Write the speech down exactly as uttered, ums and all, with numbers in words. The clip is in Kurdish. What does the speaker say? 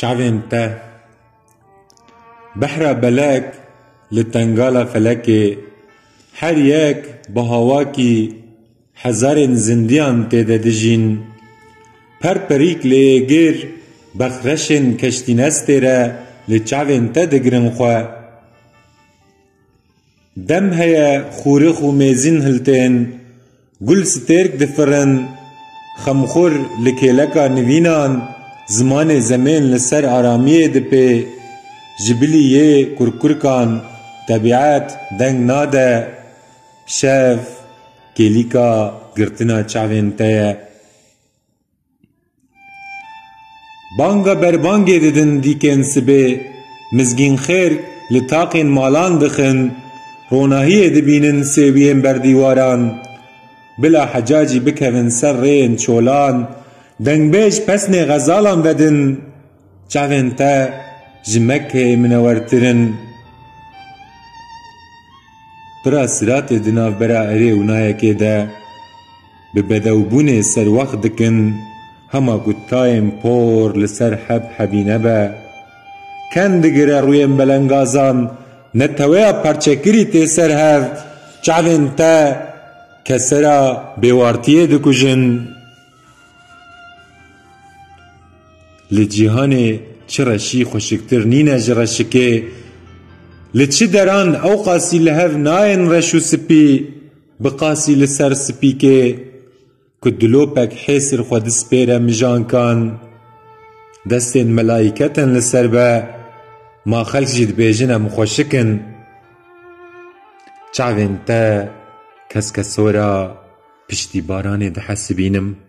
Çavên te. Behra belek li tengala felekê, her yek bi hawakî hezarên zindiyan tê de dijîn. Perperîk li êgir bexreşên keştînestê re li çavên te digirin xwe. Dem heye xûrix û mêzîn hiltên, gul stêrk difirin, xemxur li kêleka nivînan, zimanê zemên li ser aramiyê dipê, ji bilî yê kurkurkan tebîet deng nade, şev kêlîka girtina çavên te ye. Banga berbangê didin dîkên sibê, mizgîn xêrk li taqên malan dixin, ronahiyê dibînin sêwiyên berdîwaran. Bila hecacî bikevin ser rêyên çolan, dengbêj pesnê xezalan vedin, çavên te ji Mekkeyê minewertir in. Pira siratê di navbera erê û nayekê de bi bedewbûnê serwext dikin, hema ku tayên por li ser heb hebîne be. Ken digire rûyên belengazan, neteweya parçekirî tê ser hev, çavên te kesera bêwartiyê dikujin. Li cîhanê çi reşî xweşiktir nîne ji reşikê. Li çi deran ew qasî li hev nayên reş û spî, bi qasî li ser spîkê. Ku dilopek hêsir xwe dispêre mijankan, destên melayîket in li ser be, ma xelk jî dibêjin em xweşik in. Çavên te keskesora piştî baranê dihesibînim.